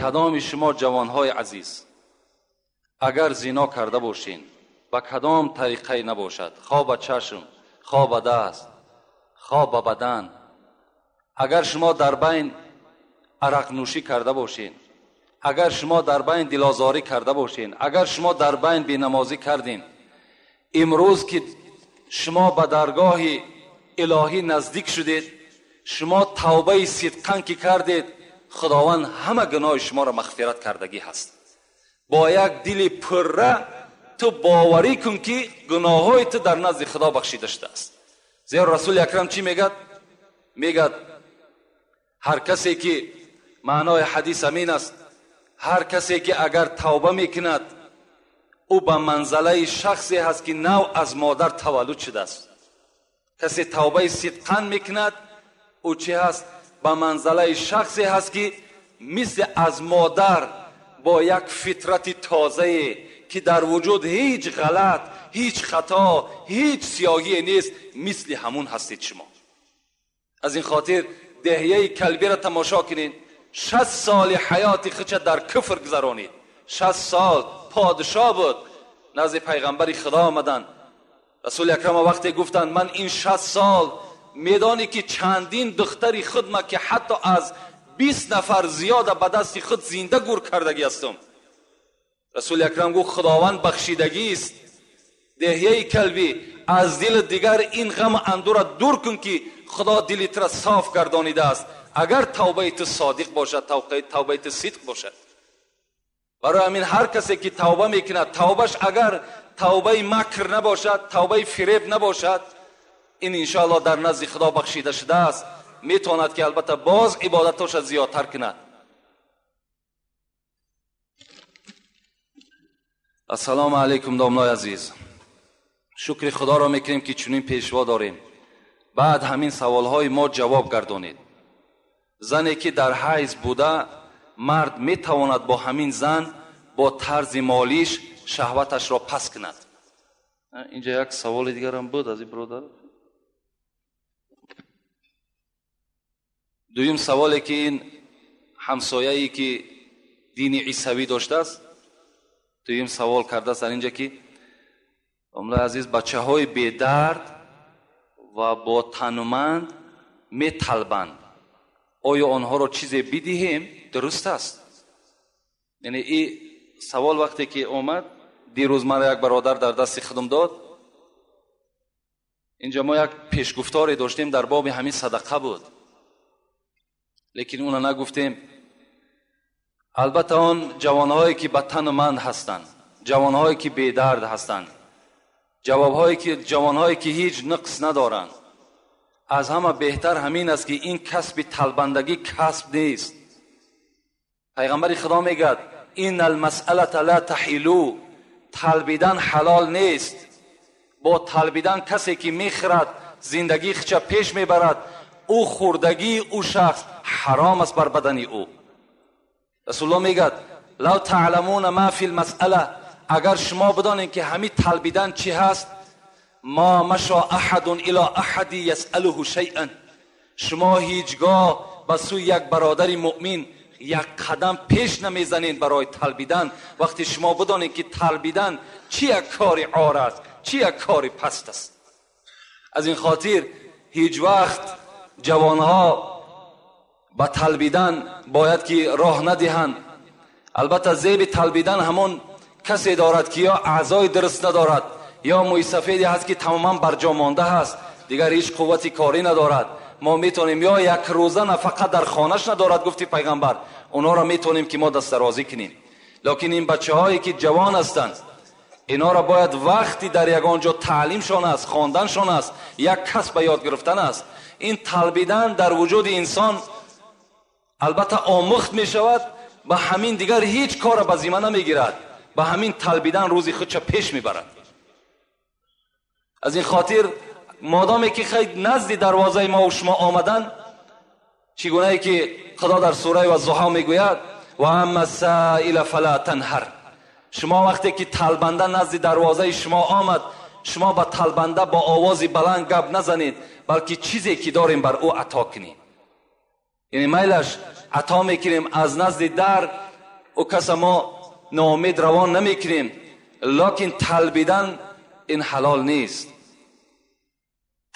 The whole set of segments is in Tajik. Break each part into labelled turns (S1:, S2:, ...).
S1: Кадоми шумо ҷавонҳои азиз агар зино карда бошин, ба кадом тариқае набошад, хо ба чашм, хо ба даст, хо ба бадан, агар шумо дар байн арақнӯшӣ карда бошин, агар шумо дар байн дилозорӣ карда бошин, агар шумо дар байн бенамозӣ кардин, имрӯз ки шумо ба даргоҳи илоҳӣ наздик шудед, шумо тавбаи сидқан ки кардед, худованд ҳама гуноҳи шуморо мағфират кардагӣ ҳаст. Бо як дили пурра ту боварӣ кун ки гуноҳҳои ту дар назди худо бахшида шудааст. Зеро расули акрам чӣ мегӯяд? Мегӯяд ҳар касе ки, маънои ҳадис ҳамин аст, ҳар касе ки агар тавба мекунад, ӯ ба манзалаи шахсе ҳаст ки нав аз модар таваллуд шудааст. Касе тавбаи сидқан мекунад, ӯ чӣ ҳаст? Ба манзалаи шахсе ҳаст ки мисли аз модар бо як фитрати тозае ки дар вуҷуд ҳеҷ ғалат, ҳеҷ хато, ҳеҷ сиёҳие нест, мисли ҳамун ҳастед шумо. Аз ин хотир деҳияи калбиро тамошо кунед. 60 соли ҳаёти худша дар куфр гузаронид. 60 сол подшоҳ буд. Назди пайғамбари худо омаданд. Расули акрам вақте гуфтанд ман ин 60 сол медонӣ ки чандин духтари худма ки ҳатто аз 20 нафар зиёда ба дасти худ зинда гур кардагӣ ҳастам. Расули акрам гуфт худованд бахшидагист. Деҳияи калбӣ аз дили дигар ин ғаму андӯра дур кун ки худо дили тура соф гардонидааст. Агар тавбаи ту содиқ бошад, тавбаи ту сидқ бошад. Барои ҳамин ҳар касе ки тавба мекунад, тавбаш агар тавбаи макр набошад, тавбаи фиреб набошад, ин иншоаллоҳ дар назди худо бахшида шудааст. Метавонад ки албатта боз ибодатоша зиёдтар кунад. Ассалому алайкум домлои азиз. Шукри худоро мекунем ки чунин пешво дорем. Баъд ҳамин саволҳои мо ҷавоб гардонед. Зане ки дар ҳайз буда, мард метавонад бо ҳамин зан бо тарзи молиш шаҳваташро пас кунад. Инҷа як саволи дигарам буд аз ин бародар. Дуюм саволе ки ин ҳамсояе ки дини исавӣ доштааст, дуюм савол кардааст дар инҷа ки домлаи азиз, бачаҳои бедард ва бо тануманд металбанд, оё онҳоро чизе бидиҳем дуруст аст? Яъне ин савол вақте ки омад, дирӯз маро як бародар дар дасти худам дод. Инҷа мо як пешгуфторе доштем дар боби ҳамин садақа буд, лекин уна нагуфтем. Албатта он ҷавонҳое ки ба тануманд ҳастанд, ҷавонҳое ки бедард ҳастанд, ҷавонҳое ки ҳеҷ нуқс надоранд, аз ҳама беҳтар ҳамин аст ки ин касби талбандагӣ касб нест. Пайғамбари худо мегӯяд ин алмасъалата ла таҳилу, талбидан ҳалол нест. Бо талбидан касе ки мехӯрад, зиндагии худша пеш мебарад, ӯ хӯрдагии ӯ шахс ҳаром аст бар бадани ӯ. Расулуллоҳ мегӯяд лав таъламуна ма фи лмасъала, агар шумо бидонед ки ҳамин талбидан чӣ ҳаст, ма маша аҳадун ило аҳади ясъалуҳу шайъан, шумо ҳеҷ гоҳ ба сӯи як бародари муъмин як қадам пеш намезанед барои талбидан. Вақте шумо бидонед ки талбидан чӣ як кори ор аст, чӣ як кори паст аст. Аз ин хотир ҳеҷ вақт ҷавонҳо ба талбидан бояд ки роҳ надиҳанд. Албатта зеби талбидан ҳамон касе дорад ки ё аъзои дуруст надорад, ё мӯйсафеде ҳаст ки тамоман барҷо монда ҳаст, дигар ҳеҷ қуввати корӣ надорад. Мо метавонем ё як рӯза нафақа дар хонаш надорад, гуфти пайғамбар, онҳоро метавонем ки мо дастдарозӣ кунем. Лекин ин бачаҳое ки ҷавон ҳастанд, инҳоро бояд вақти дар ягон ҷо таълимшон аст, хонданшон аст, як касб ба ёд гирифтан аст. Ин талбидан дар вуҷуди инсон албатта омӯхт мешавад, ба ҳамин дигар ҳеҷ корро ба зимма намегирад, ба ҳамин талбидан рӯзи худша пеш мебарад. Аз ин хотир модоме ки хай назди дарвозаи мо шумо омадан, чӣ гунае ки худо дар сураи ваззуҳо мегӯяд ва амма саила фала танҳар, шумо вақте ки талбанда назди дарвозаи шумо омад, шумо ба талбанда бо овози баланд гап назанед, балки чизе ки дорем бар ӯ ато кунед. Яъне майлаш ато мекунем аз назди дар, ӯ каса мо ноумед равон намекунем, лекин талбидан ин ҳалол нест.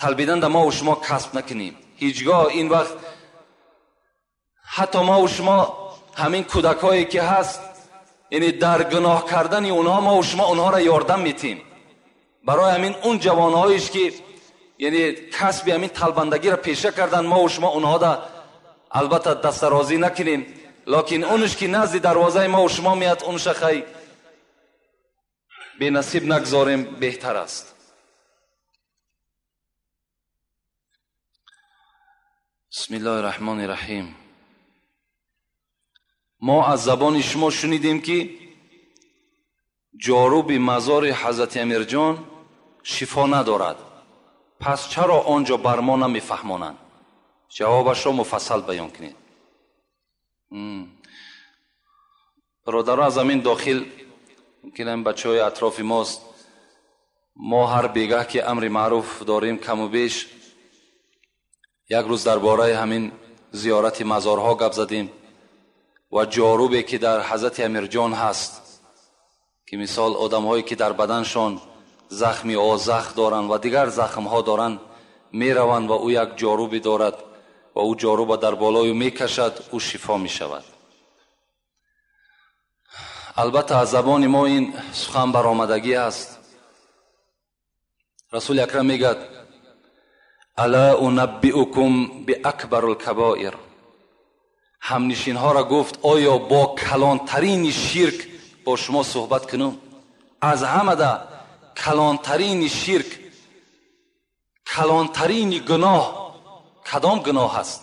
S1: Талбидан да мо ва шумо касб накунем ҳеҷгоҳ. Ин вақт ҳатто мо ва шумо ҳамин кӯдакҳое ки ҳаст, яъне дар гуноҳ кардани онҳо мо ва шумо онҳоро ёрдам метем. Барои ҳамин он ҷавонҳоеш ки яъне касби ҳамин талбандагиро пеша кардан, мо ва шумо онҳода албатта дастарозӣ накунем, лекин онш ки назди дарвозаи мо ва шумо меяд, онша хай бенасиб нагзорем, беҳтар аст. Бисмиллоҳи раҳмони раҳим. Мо аз забони шумо шунидем ки ҷоруби мазори ҳазрати Амирҷон шифо надорад, пас чаро он ҷо бар мо намефаҳмонанд? Ҷавобашро муфассал баён кунед. Бародаро, аз ҳамин дохил мумкин ҳам бачаҳои атрофи мост. Мо ҳар бегаҳ ки амри маъруф дорем каму беш, як рӯз дар бораи ҳамин зиёрати мазорҳо гап задем ва ҷорубе ки дар ҳазрати Амирҷон ҳаст, ки мисол одамҳое ки дар баданшон захми озах доранд ва дигар захмҳо доранд, мераванд ва ӯ як ҷорубе дорад ва ӯ ҷоруба дар болою мекашад, ӯ шифо мешавад. Албатта аз забони мо ин сухан баромадагӣ аст. Расули акрам мегӯяд: ала унаббиукум биакбарул кабоир. Ҳамнишинҳоро гуфт: оё бо калонтарини ширк бо шумо суҳбат кунам? Аз ҳамада калонтарини ширк, калонтарини гуноҳ кадом гуноҳ аст?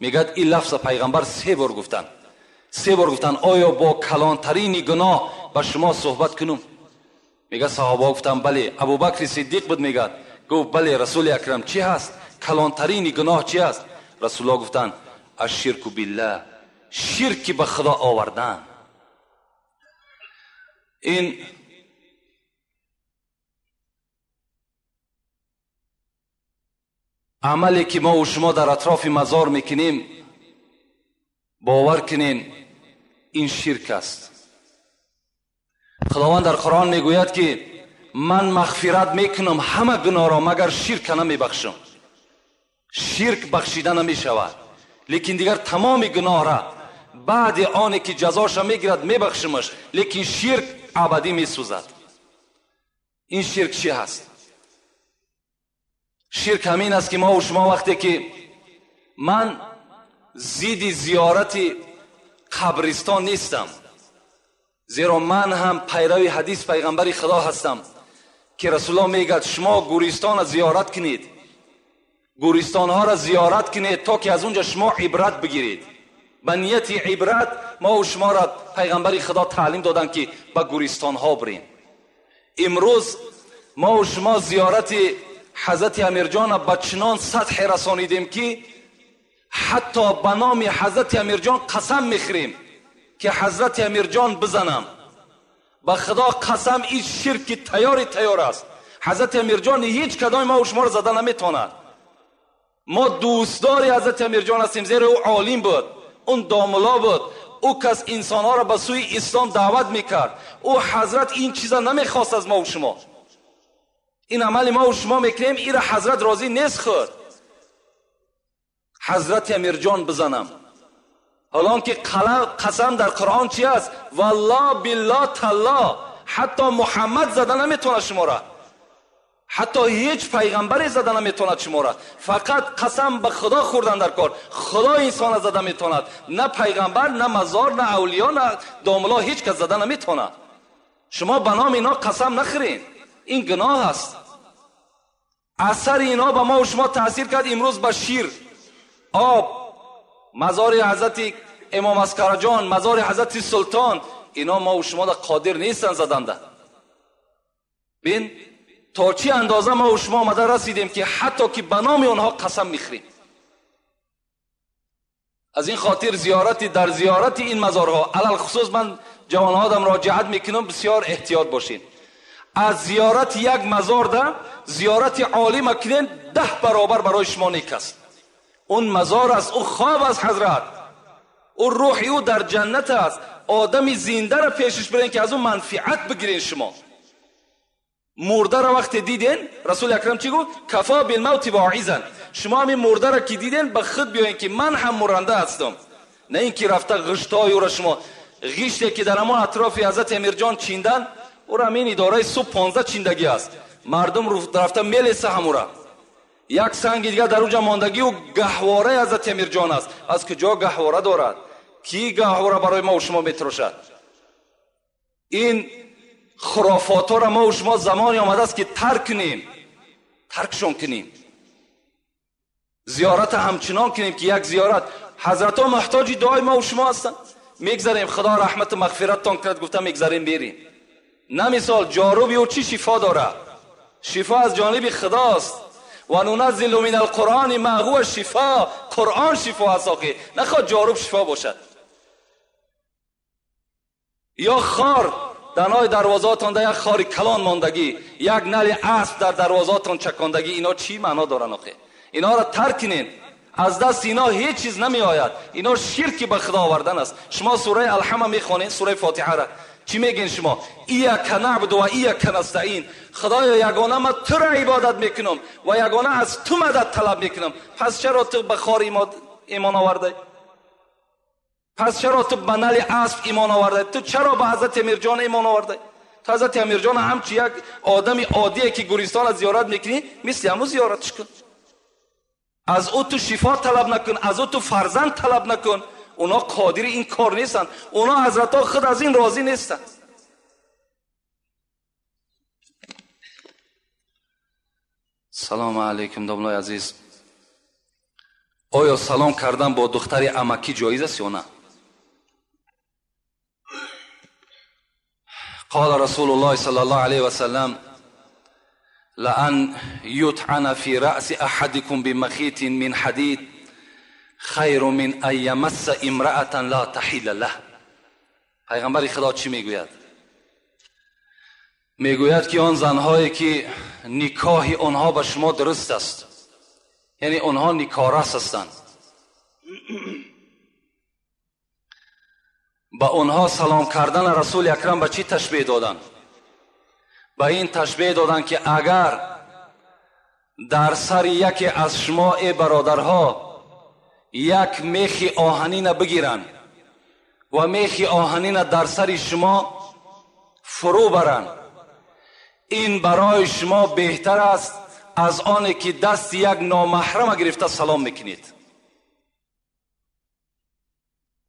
S1: Мегӯяд ин лафза пайғамбар се бор гуфтанд. Се бор гуфтанд: оё бо калонтарини гуноҳ ба шумо суҳбат кунам? Мегӯяд саҳобаҳо гуфтанд: бале. Абубакри Сиддиқ буд, мегӯяд. Гуфт: бале, Расули акрам, чӣ ҳаст? Калонтарини гуноҳ чӣ аст? Расулуллоҳ гуфтанд: ашширку биллаҳ, ширки ба Худо овардан. Ин амале ки мо ва шумо дар атрофи мазор мекунем, бовар кунем, ин ширк аст. Худованд дар Қуръон мегӯяд ки ман мағфират мекунам ҳама гуноҳро, магар ширка намебахшам. Ширк бахшида намешавад, лекин дигар тамоми гуноҳра баъди оне ки ҷазоша мегирад мебахшимаш, лекин ширк абадӣ месӯзад. Ин ширк чӣ ҳаст? Ширк ҳамин аст ки мо ва шумо вақте ки ман зидди зиёрати қабристон нестам, зеро ман ҳам пайрави ҳадис пайғамбари Худо ҳастам ки Расулуллоҳ мегӯяд: шумо гӯристонро зиёрат кунед, гӯристонҳоро зиёрат кунед то ки аз он ҷо шумо ибрат бигиред. Ба нияти ибрат мо ва шуморо пайғамбари Худо таълим доданд ки ба гӯристонҳо бирем. Имрӯз мо ва шумо зиёрати ҳазрати Амирҷонро ба чунон сатҳе расонидем ки ҳатто ба номи ҳазрати Амирҷон қасам мехӯрем ки ҳазрати Амирҷон бизанам. Ба Худо қасам, ин ширки тайёри тайёр аст. Ҳазрати Амирҷон ҳеҷ кадоми мо ва шуморо зада наметавонад. Мо дӯстдори ҳазрати Амирҷон ҳастем, зеро ӯ олим буд, он домулло буд, ӯ кас инсонҳоро ба сӯи ислом даъват мекард. Ӯ ҳазрат ин чиза намехост аз мо ва шумо. Ин амали мо ва шумо мекунем, инро ҳазрат розӣ нест худ. Ҳазрати Амирҷон бизанам. ҳолон ки қасам дар Қуръон чи аст? Валлоҳ биллоҳ таллоҳ. Ҳатто Муҳаммад зада наметавонад шуморо, ҳатто ҳеҷ пайғамбаре зада наметавонад шуморо. Фақат қасам ба Худо хӯрдан дар кор. Худо инсонро зада метавонад, на пайғамбар, на мазор, на авлиё, на домулло, ҳеҷ кас зада наметавонад. Шумо ба номи инҳо қасам нахӯред, ин гуноҳ аст. Асари инҳо ба мо ва шумо таъсир кард. Имрӯз ба шир, об, мазори ҳазрати Имом Аскарҷон, мазори ҳазрати Султон, инҳо мо ва шумо қодир нестанд заданда. Бин то чӣ андоза мо ва шумо омада расидем ки ҳатто ки ба номи онҳо қасам мехӯрем. Аз ин хотир зиёрати дар зиёрати ин мазорҳо, алалхусус ман ҷавонҳоам муроҷиат мекунам, бисёр эҳтиёт бошед. Аз зиёрати як мазор да зиёрати олима кунед, 10 баробар барои шумо нек аст. اون مزار است، او خواب است حضرت، او روح او در جنت است. آدمی زنده را پیشش برین که از اون منفعت بگیرین. شما مرده را وقتی دیدین، رسول اکرم چی گفت؟ کفا بالموت واعظا. شما همین مرده را که دیدین به خود بیاین که من هم مرنده هستم، نه اینکه رفته غشتای او را شما غشتی که در همان اطراف حضرت امیرجان چیندن، او را همین اداره صبح 15 چیندگی است. مردم رفته میلیسه هم او را. یک سنگ دیگه در اونجا ماندگی و گهواره حضرت امیرجان است. از کجا گهواره دارد؟ کی گهواره برای ما و شما میتروشد؟ این خرافات را ما و شما زمانی آمده است که ترک کنیم، ترکشون کنیم، زیارت همچنان کنیم که یک زیارت حضرت ها محتاج دعای ما و شما هستند. میگذریم خدا رحمت و مغفرتتان کرد، گفتم میگذریم بیریم. نه مثال جاروبی او چی شفا داره؟ شفا از جانب خداست. و ننزل من القرآن ما هو شفا. قرآن شفا است آخه، نخواد جاروب شفا باشد. یا خار در دروازه‌تان در یک خار کلان ماندگی، یک نل اسب در دروازه‌تان چکاندگی، اینا چی معنا دارن آخه؟ اینا را ترک کنین. از دست اینا هیچ چیز نمی آید. اینا شرک به خدا آوردن است. شما سوره الحمد میخوانین، سوره فاتحه را چی میگین شما؟ ایاک نعبد و ایاک نستعین. خدایا یگانه من تو را عبادت میکنم و یگانه از تو مدد طلب میکنم. پس چرا تو به خار ایمان آورده؟ پس چرا تو به نل اسب ایمان آورده؟ تو چرا به حضرت امیرجان ایمان آورده؟ تو حضرت امیرجان همچی یک آدم عادیه که گورستان زیارت میکنی، مثل همو زیارتش کن. از او تو شفا طلب نکن، از او تو فرزند طلب نکن. اونا قادر این کار نیستن. اونا حضرت ها خود از این راضی نیستن. سلام علیکم داملای عزیز. آیا سلام کردن با دختر عمکی جایز است یا نه؟ قال رسول الله صلی الله علیه و سلم لأن يطعن في رأس أحدكم بمخيط من حديد خیر من ان یمس امرأة لا تحل له. پیغمبر خدا چی میگوید؟ میگوید که آن زنهایی که نکاح آنها به شما درست است، یعنی آنها نکارس هستند، به آنها سلام کردن رسول اکرم به چی تشبیه دادن؟ به این تشبیه دادن که اگر در سر یکی از شما ای برادرها یک میخ آهنین بگیرن و میخ آهنین در سر شما فرو برن، این برای شما بهتر است از آن که دست یک نامحرم گرفته سلام میکنید.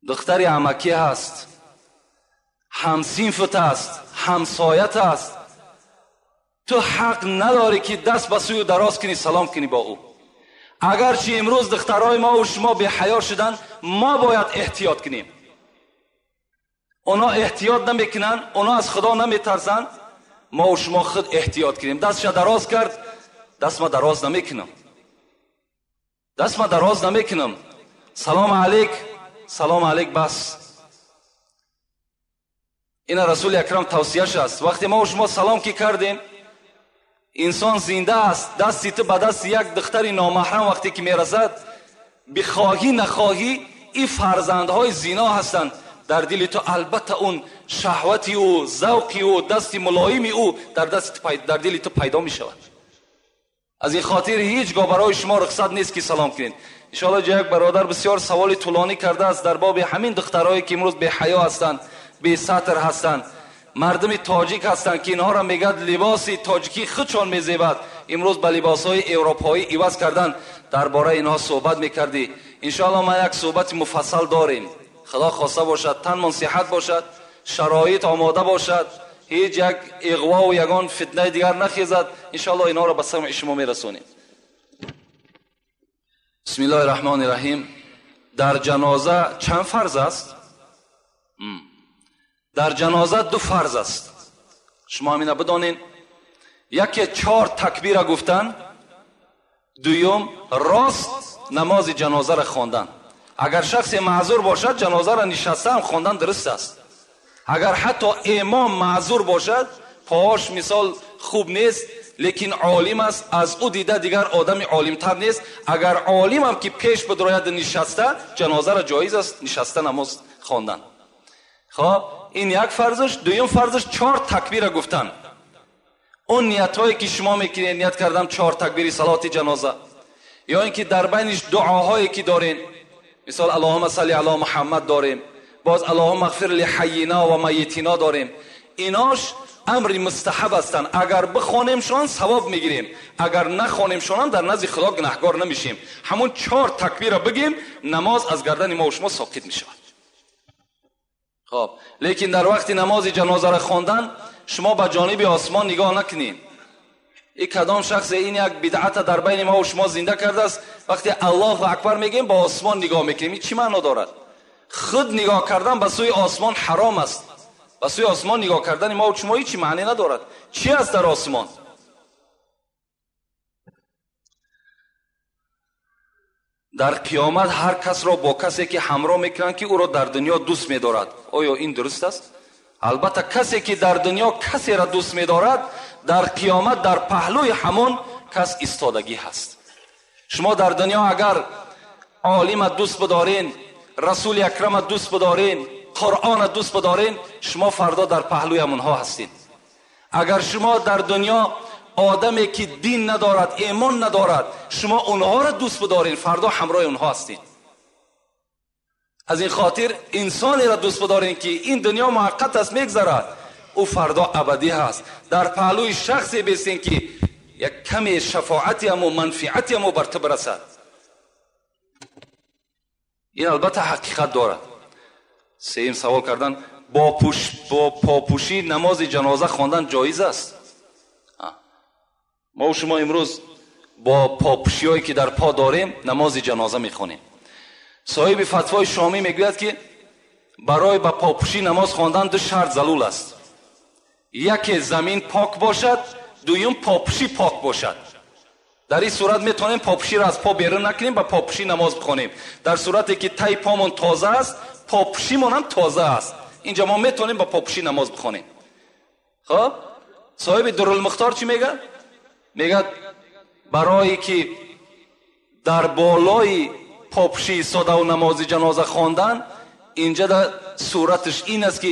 S1: دختر عمکی هست، همصنفت است، همسایت است، تو حق نداری که دست به سوی دراز کنی سلام کنی با او. اگرچه امروز دخترای ما و شما بی حیا شدن، ما باید احتیاط کنیم. اونا احتیاط نمیکنن، اونا از خدا نمیترسن، ما و شما خود احتیاط کنیم. دستش دراز کرد، دست ما دراز نمیکنم، دست ما دراز نمیکنم. سلام علیک، سلام علیک بس. این رسول اکرم توصیه‌اش است. وقتی ما و شما سلام کی کردیم، انسان زنده است، دستی تو به دست یک دختر نامحرم وقتی که میرسد، بخواهی نخواهی این فرزندهای زینا هستند در دل تو. البته اون شهوتی او، ذوقی او، دست ملایمی او در دست در دل تو پیدا می شود. از این خاطر هیچگاه برای شما رخصت نیست که سلام کنید. ان شاء الله یک برادر بسیار سوال طولانی کرده است در باب همین دخترایی که امروز بی حیا هستند، بی ستر هستند، مردم تاجیک هستند که اینها را میگد لباس تاجیکی خودشان میزیبد، امروز به لباسهای اروپایی عوض کردن. درباره اینها صحبت میکردی. ان شاء الله ما یک صحبت مفصل داریم. خدا خواسته باشد تنمان صحت باشد، شرایط آماده باشد، هیچ یک اغوا و یگان فتنه دیگر نخیزد، ان شاء الله اینها را به سمع شما میرسونیم. بسم الله الرحمن الرحیم. در جنازه چند فرض است؟ در جنازه دو فرض است. شما همینه بدانین. یکی 4 تکبیر گفتن، دویم راست نماز جنازه را خواندن. اگر شخص معذور باشد جنازه را نشسته هم خواندن درست است. اگر حتی امام معذور باشد، پاهاش مثال خوب نیست، лекин олим аст, аз ӯ дида дигар одами олимтар нест. Агар олимам ки пеш бидрояд нишаста, ҷанозаро ҷоиз аст нишаста намоз хондан. Хоб, ин як фарзаш. Дуюм фарзаш 4 такбира гуфтан. Он ниятҳое ки шумо мекунед, ният кардам 4 такбири салоти ҷаноза, ё ин ки дар байниш дуоҳое ки дорем, мисол аллоҳумма салли ало муҳаммад дорем, боз аллоҳумма ғфир ли ҳаййина ва майитина дорем. Инош амри мустаҳаб ҳастанд. Агар бихонемшон савоб мегирем, агар нахонемшонам дар назди Худо гунаҳгор намешем. Ҳамон 4 такбира бигем, намоз аз гардани мо ва шумо соқит мешавад. Хоб, лекин дар вақти намози ҷанозаро хондан шумо ба ҷониби осмон нигоҳ накунед. Ин кадом шахсе ин як бидъата дар байни мо ва шумо зинда кардааст? Вақте Аллоҳу акбар мегӯем, ба осмон нигоҳ мекунем. Ин чӣ маъно дорад? Худ нигоҳ кардан ба сӯи осмон ҳаром аст. Ба сӯи осмон нигоҳ кардани мо ва шумо ҳеҷ маъне надорад. Чӣ аст дар осмон? Дар қиёмат ҳар касро бо касе ки ҳамроҳ мекунанд ки ӯро дар дунё дӯст медорад. Оё ин дуруст аст? Албатта касе ки дар дунё касеро дӯст медорад, дар қиёмат дар паҳлӯи ҳамон кас истодагӣ ҳаст. Шумо дар дунё агар олима дӯст бидорен, расули акрама дӯст бидорен, Қуръона дӯст бидорен, шумо фардо дар паҳлӯи ҳамонҳо ҳастед. Агар шумо дар дунё одаме ки дин надорад, имон надорад, шумо онҳоро дӯст бидорен, фардо ҳамроҳи онҳо ҳастед. Аз ин хотир инсонеро дӯст бидорен ки ин дунё муваққат аст, мегзарад, ӯ фардо абадӣ ҳаст. Дар паҳлӯи шахсе бестен ки як каме шафоати ҳамо, манфиати ҳамо бар ту бирасад. Ин албатта ҳақиқат дорад. Сеюм савол кардан: бо попӯшӣ намози ҷаноза хондан ҷоиз аст? Мо шумо имрӯз бо попӯшиҳое ки дар по дорем намози ҷаноза мехонем. Соҳиби фатвои шомӣ мегӯяд ки барои ба попӯшӣ намоз хондан 2 шарт залул аст. Яке замин пок бошад, дуюм попӯшӣ пок бошад. Дар ин сурат метавонем попӯширо аз по берун накунем, ба попӯшӣ намоз бихонем. Дар сурате ки таи помон тоза аст, попӯшимон ҳам тоза аст, инҷа мо метавонем ба попӯшӣ намоз бихонем. Хоб, соҳиби Дурулмухтор чӣ мегӯяд? Мегӯяд барое ки дар болои попӯшӣ истодаву намози ҷаноза хондан, инҷа дар сураташ ин аст ки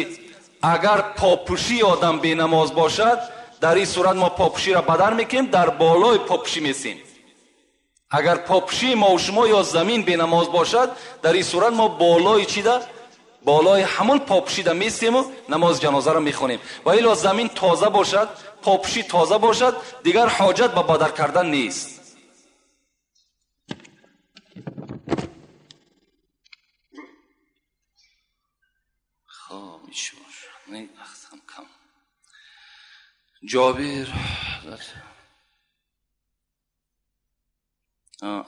S1: агар попӯшии одам бенамоз бошад, дар ин сурат мо попӯширо бадар мекунем, дар болои попӯшӣ месем. Агар попӯшии мо ва шумо ё замин бенамоз бошад, дар ин сурат мо болои чида? Болои ҳамон попӯшида месему намози ҷанозаро мехонем. Ва ило замин тоза бошад, попӯшӣ тоза бошад, дигар ҳоҷат ба бадар кардан нест. Хоб, кам. Ҷобир.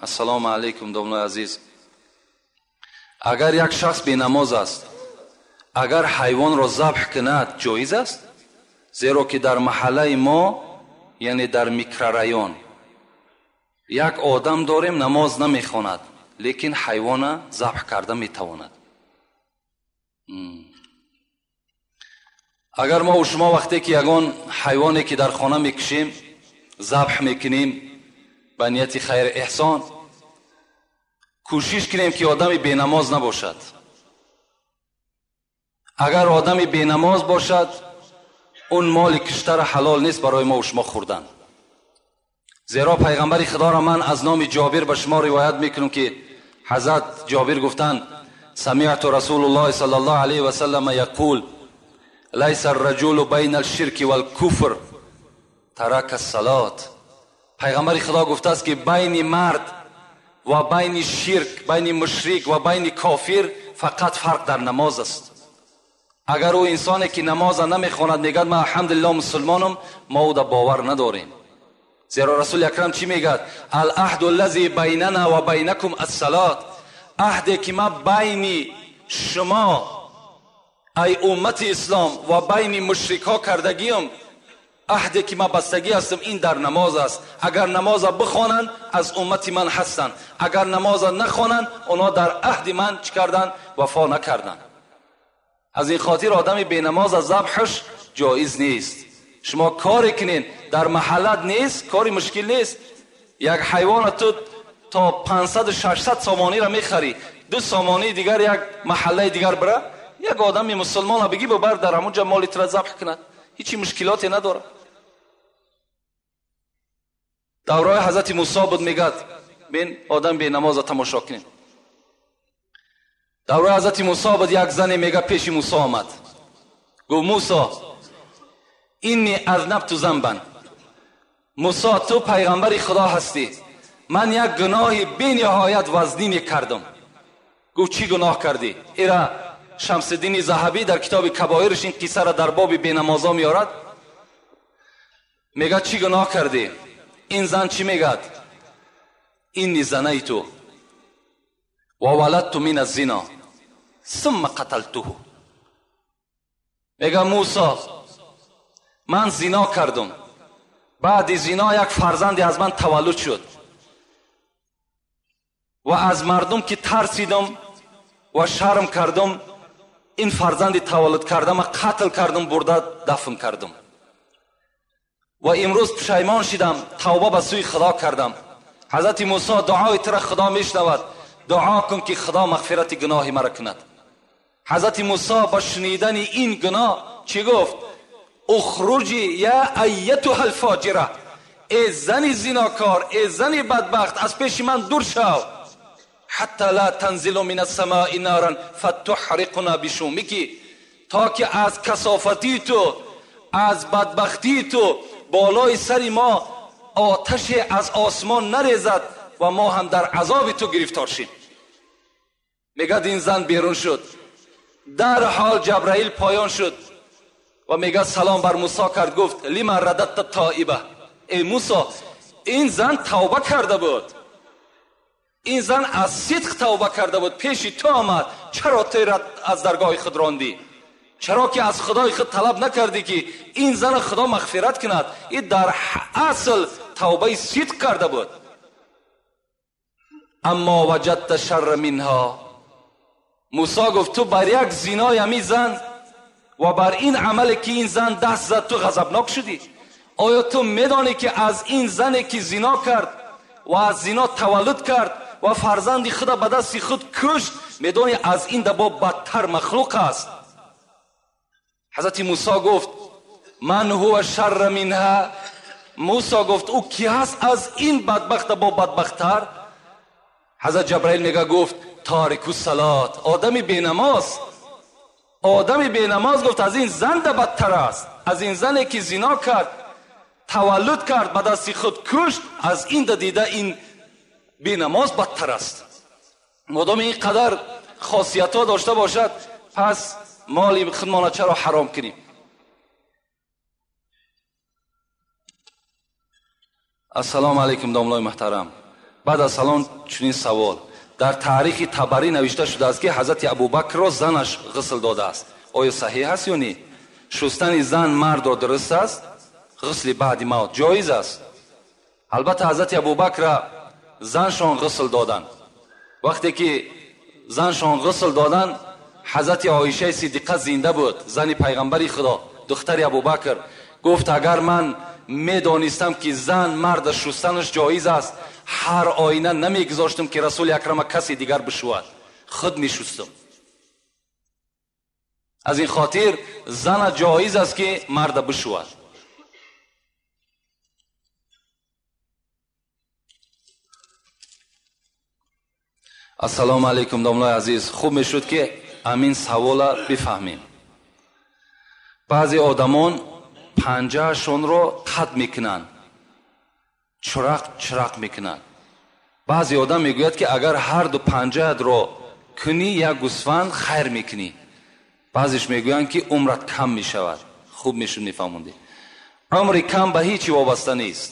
S1: Ассалому алайкум, домлои азиз. Агар як шахс бенамоз аст, агар ҳайвонро забҳ кунад, ҷоиз аст? Зеро ки дар маҳаллаи мо, яъне дар микрорайон, як одам дорем намоз намехонад, лекин ҳайвона забҳ карда метавонад. Агар мо шумо вақте ки ягон ҳайвоне ки дар хона мекушем, забҳ мекунем ба нияти хайр эҳсон, кӯшиш кунем ки одами бенамоз набошад. Агар одами бенамоз бошад, он моли киштара ҳалол нест барои мо шумо хӯрдан. Зеро пайғамбари Худоро ман аз номи Ҷобир ба шумо ривоят мекунам ки ҳазрат Ҷобир гуфтанд: самиъту расулуллоҳи саллаллоҳу алайҳи васаллама яқул лайса арраҷулу байна алширки валкуфр тарака ассалот. Пайғамбари Худо гуфтааст ки байни мард ва байни ширк, байни мушрик ва байни кофир фақат фарқ дар намоз аст. Агар ӯ инсоне ки намоза намехонад мегӯяд ман алҳамдулиллоҳ мусулмонам, мо ӯ да бовар надорем. Зеро расули акрам чӣ мегӯяд? Алаҳду аллази байнана ва байнакум ассалот. Аҳде ки ман байни шумо ай уммати ислом ва байни мушрикҳо кардагиам, аҳде ки ман бастагӣ ҳастам, ин дар намоз аст. Агар намоза бихонанд, аз уммати ман ҳастанд. Агар намоза нахонанд, онҳо дар аҳди ман чӣ карданд? Вафо накарданд. Аз ин хотир одами бенамоз аз забҳаш ҷоиз нест. Шумо коре кунед, дар маҳаллат нест, кори мушкил нест. Як ҳайвона ту то 500-600 сомониро мехарӣ, 2 сомонии дигар як маҳаллаи дигар бира, як одами мусулмонро бигӣ бибар дар ҳамунҷа моли тура забҳ кунад. Ҳечи мушкилоте надорад. Давраи ҳазрати Мусо буд, мегӯяд бин одам бенамоза тамошо кунед. Давраи ҳазрати Мусо буд, як зане мега пеши Мусо омад. Гуфт Мусо, инни азнабту занбан. Мусо, ту пайғамбари Худо ҳастӣ. Ман як гуноҳи бениҳоят вазнин кардам. Гуфт чӣ гуноҳ кардӣ? Ира Шамсиддини Заҳабӣ дар китоби Кабоирш ин қиссаро дар боби бенамозо меорад. Мегӯяд чӣ гуноҳ кардӣ? Ин зан чӣ мегӯяд? Инни занайту ва валадту мин аззино сумма қаталтуҳу. Мегӯяд Мусо, ман зино кардам, баъди зино як фарзанде аз ман таваллуд шуд ва аз мардум ки тарсидам ва шарм кардам, ин фарзанди таваллуд кардама қатл кардам, бурда дафн кардам ва имрӯз пушаймон шидам, тавба ба сӯи Худо кардам. Ҳазрати Мусо, дуои тура Худо мешунавад, дуо кун ки Худо мағфирати гуноҳи маро кунад. Ҳазрати Мусо ба шунидани ин гуноҳ чӣ гуфт? Ухруҷи я айятуҳа алфоҷира, эй зани зинокор, эй зани бадбахт, аз пеши ман дур шав. Ҳатта ла танзилу мин ассамои наран фатуҳриқуна бишумики, то ки аз касофатии ту, аз бадбахтии ту болои сари мо оташе аз осмон нарезад ва мо ҳам дар азоби ту гирифтор шим. Мегӯяд ин зан берун шуд. Дар ҳол Ҷабраил поён шуд ва мегӯяд салом бар Мусо кард, гуфт лима рададта тоиба, эй Мусо, ин зан тавба карда буд, ин зан аз сидқ тавба карда буд, пеши ту омад, чаро ту аз даргоҳи худ рондӣ? Чаро ки аз Худои худ талаб накардӣ ки ин зана Худо мағфират кунад? Ин дар асл тавбаи сидқ карда буд. Аммо ваҷадта шарра минҳо. Мусо гуфт ту бар як зинои ҳамин зан ва бар ин амале ки ин зан даст зад ту ғазабнок шудӣ. Оё ту медонӣ ки аз ин зане ки зино кард ва аз зино таваллуд кард ва фарзанди худа ба дасти худ кушт, медонӣ аз ин дабо бадтар махлуқ аст? Ҳазрати Мусо гуфт ман ҳува шарра минҳа. Мусо гуфт ӯ ки ҳаст аз ин бадбахта бо бадбахттар? Ҳазрат Ҷабраил мега гуфт тарику салот, одами бенамоз. Одами бенамоз гуфт аз ин зан да бадтар аст, аз ин зане ки зино кард, таваллуд кард, ба дасти худ кушт, аз ин да дида ин бенамоз бадтар аст. Модоми ин қадар хосиятҳо дошта бошад, пас моли худмона чаро ҳаром кунем? Ассалому алайкум домлои муҳтарам. Баъд аз салом чунин савол: дар таърихи Табарӣ навишта шудааст ки ҳазрати Абубакрро занаш ғусл додааст. Оё саҳиҳ аст ё не? Шустани зан мардро дуруст аст? Ғусли баъди мавт ҷоиз аст? Албатта ҳазрати Абубакрро заншон ғусл доданд. Вақте ки заншон ғусл доданд, ҳазрати Оишаи Сиддиқа зинда буд, зани пайғамбари Худо, духтари Абубакр. Гуфт агар ман медонистам ки зан марда шустанаш ҷоиз аст, ҳар оина намегузоштам ки Расули Акрама каси дигар бишӯяд, худ мешустам. Аз ин хотир зана ҷоиз аст ки марда бишӯяд. Ассалому алайкум домлои азиз. Хуб мешуд ки амин савола бифаҳмем. Баъзе одамон панҷаашонро қат мекунанд, чирақ чирақ мекунанд. Баъзе одам мегӯяд ки агар ҳар ду панҷаатро кунӣ як гӯсфанд хайр мекунӣ. Баъзеш мегӯянд ки умрат кам мешавад. Хуб мешуд мефаҳмондӣ. Умри кам ба ҳечи вобаста нест.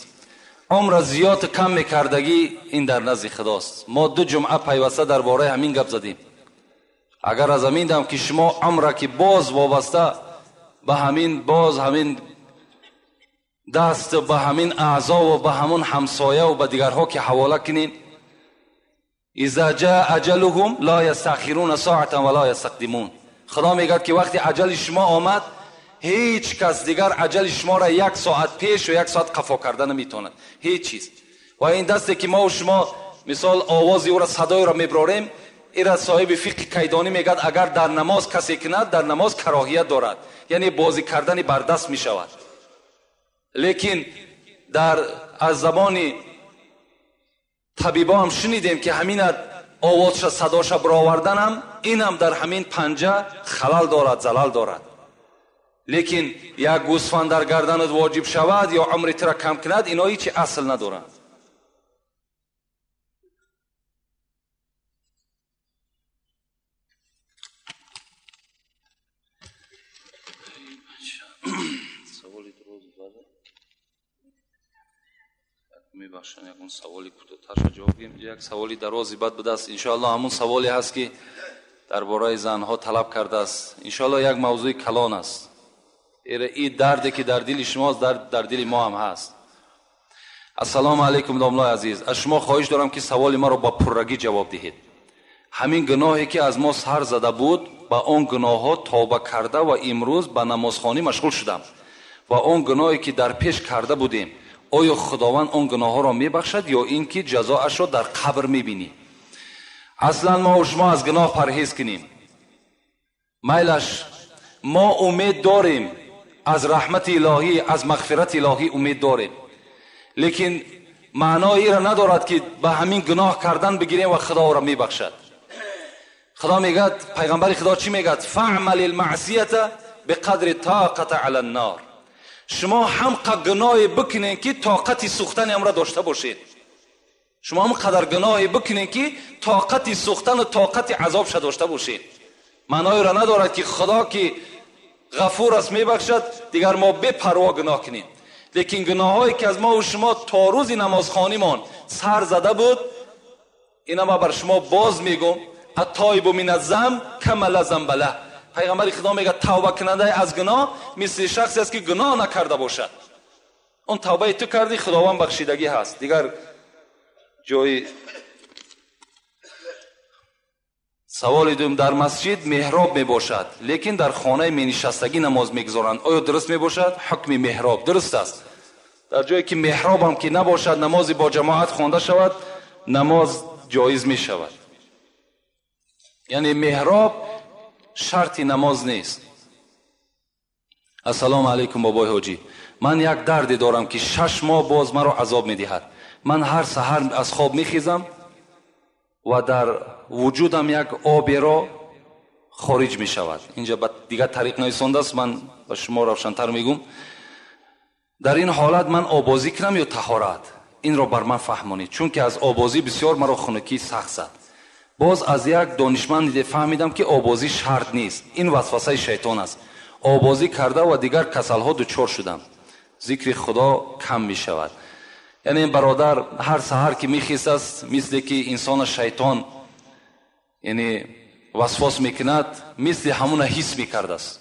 S1: Умра зиёд кам мекардагӣ ин дар назди Худост. Мо 2 ҷумъа пайваста дар бораи ҳамин гап задем. Агар аз ҳамин дам ки шумо умра ки боз вобаста ба ҳамин, боз ҳамин даст, ба ҳамин аъзо ва ба ҳамон ҳамсоя ва ба дигарҳо ки ҳавола кунед, иза ҷаа аҷалуҳум ла ястаъхируна соатан ва ла ястақдимун. Худо мегӯяд ки вақте аҷали шумо омад, Ҳеҷ кас дигар аҷали шуморо як соат пеш ё як соат қафо карда наметавонад. Ҳеҷ чиз. Ва ин дасте ки мо шумо мисол овози ӯро, садои ӯро мебарорем, ира соҳиби фиқҳи кайдонӣ мегӯяд агар дар намоз касе кунад, дар намоз кароҳият дорад, яъне бозӣ кардани бардаст мешавад. Лекин дар аз забони табибо ҳам шунидем ки ҳамина овозша, садоша бароварданам, инам дар ҳамин панҷа халал дорад, залал дорад. Лекин як гӯсфанд дар гарданат воҷиб шавад ё умри тура кам кунад, ино ҳеҷ асл надоранд. Мебахшанд, ягон саволи кӯтоҳтарша ҷавоб диҳем. Як саволи дарози бад будааст. Иншоаллоҳ ҳамун саволе ҳаст ки дар бораи занҳо талаб кардааст. Иншоаллоҳ як мавзӯи калон аст. Ин дарде ки дар дили шумост, дар дили мо ҳам ҳаст. Ассалому алайкум домлои азиз, аз шумо хоҳиш дорам ки саволи маро ба пуррагӣ ҷавоб диҳед. Ҳамин гуноҳе ки аз мо сар зада буд, ба он гуноҳҳо тавба карда ва имрӯз ба намозхонӣ машғул шудам ва он гуноҳе ки дар пеш карда будем, оё Худованд он гуноҳҳоро мебахшад ё ин ки ҷазоашро дар қабр мебинӣ? Аслан мо шумо аз гуноҳ парҳез кунем. Майлаш, мо умед дорем аз раҳмати илоҳӣ, аз мағфирати илоҳӣ умед дорем. Лекин маънои инро надорад ки ба ҳамин гуноҳ кардан бигирем ва Худо ӯро мебахшад. Худо мегӯяд, пайғамбари Худо чӣ мегӯяд? фаъмал алмаъсията биқадри тоқата ала ннор. Шумо ҳам қадр гуноҳе бикунед ки тоқати сӯхтани амро дошта бошед. Шумо ҳам қадар гуноҳе бикунед ки тоқати сӯхтан ва тоқати азобша дошта бошед. Маънои ро надорад ки Худо ки ғафур аст, мебахшад, дигар мо бепарво гуноҳ кунем. Лекин гуноҳҳое ки аз мо ва шумо то рӯзи намозхонимон сар зада буд, ина ман бар шумо боз мегӯм, аттоибу мин аззамб кама ла замба лаҳ. Пайғамбари Худо мегӯяд тавба кунандаи аз гуноҳ мисли шахсе аст ки гуноҳ накарда бошад. Он тавбаи ту кардӣ, Худованд бахшидагӣ ҳаст. Дигар ҷои саволи дуюм: дар масҷид меҳроб мебошад, лекин дар хонаи менишастагӣ намоз мегузоранд. Оё дуруст мебошад? Ҳукми меҳроб дуруст аст. Дар ҷое ки меҳробам ки набошад, намози бо ҷамоат хонда шавад, намоз ҷоиз мешавад. Яъне меҳроб шарти намоз нест. Ассалому алайкум бобои ҳоҷӣ, ман як дарде дорам ки 6 моҳ боз маро азоб медиҳад. Ман ҳар саҳар аз хоб мехезам ва дар вуҷудам як оберо хориҷ мешавад. Инҷа ба дигар тариқ нависондааст, ман ба шумо равшантар мегӯм. Дар ин ҳолат ман обозӣ кунам ё таҳорат? Инро бар ман фаҳмонед, чунки аз обозӣ бисёр маро хунукӣ сахт зад. Боз аз як донишманд фаҳмидам ки обозӣ шарт нест, ин васвасаи шайтон аст. Обозӣ карда ва дигар касалҳо дучор шудам. Зикри Худо кам мешавад. Яъне бародар ҳар саҳар ки мехезаст, мисле ки инсона шайтон яъне васвас мекунад, мисли ҳамуна ҳис мекардааст.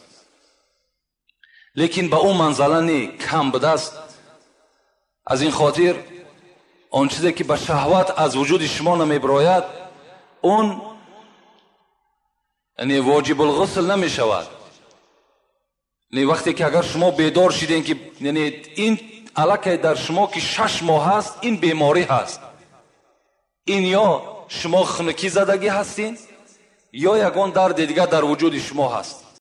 S1: Лекин ба ӯ манзала не, кам будааст. Аз ин хотир он чизе ки ба шаҳват аз вуҷуди шумо намебирояд, он яъне воҷибулғусл намешавад. Яъне вақте ки агар шумо бедор шидем ки яъне ин аллакай дар шумо ки 6 моҳ ҳаст, ин беморӣ ҳаст. Ин ё шумо хунукӣ задагӣ ҳастин, ё ягон дарди дигар дар вуҷуди шумо ҳаст.